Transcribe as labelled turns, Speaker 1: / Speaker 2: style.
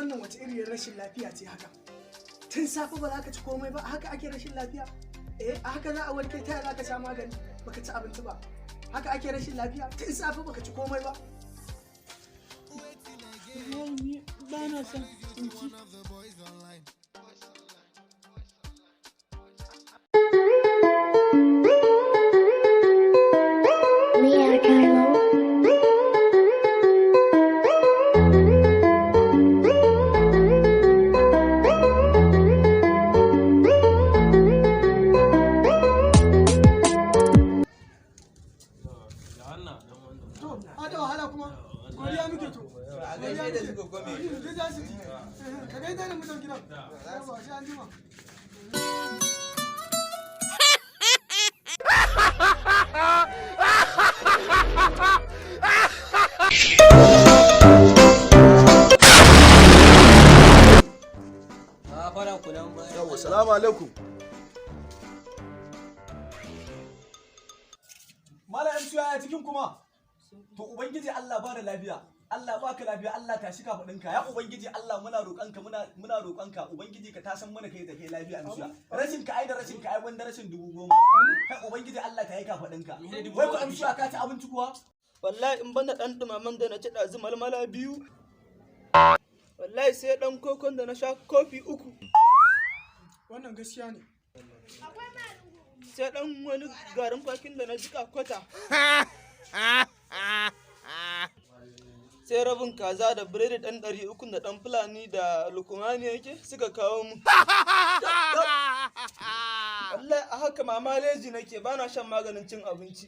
Speaker 1: Wannan wace iriyar rashin lafiya ce haka? Tun safe ba za ka ci komai ba, haka ake rashin lafiya? Eh, a haka za a warke? Ta za ka sha magani baka ci abinci ba? Haka ake rashin lafiya? Tun safe baka ci komai ba.
Speaker 2: Ni ba na son in ci.
Speaker 3: Leah Carlo.
Speaker 1: To, a da wahala kuma. Godiya muke to.
Speaker 4: A gaishe da su gobe.
Speaker 1: Duk za su ji. Ka gaida da mutan gidan. Yawa, sai an jima.
Speaker 5: Yawwa, salamu alaikum. Malam MC, ya cikin kuma? To, Ubangiji Allah ba da lafiya. Allah baka lafiya, Allah tashi ka faɗinka. Ya Ubangiji Allah, muna roƙonka, muna roƙonka, Ubangiji ka tasan mana kai da kai lafiya, MC. Rashin ka ai da rashin ka ai wanda rashin 10,000. Kai, Ubangiji Allah ta yi ka faɗinka. Wai ku MC, ka ci abinci kuwa?
Speaker 2: Wallahi in banda ɗan ɗumamen da na ci ɗazu malmala biyu. Wallahi sai ɗan kokon da na sha kofi uku.
Speaker 1: Wannan gaskiya ne.
Speaker 2: Sai ɗan wani garin kwakin da na jika kwata. Sai rabin kaza da biredi ɗan 300 da ɗan Fulani da Lukumani yake suka kawo mu. Wallahi a haka mama leji nake, ba na shan maganin cin abinci.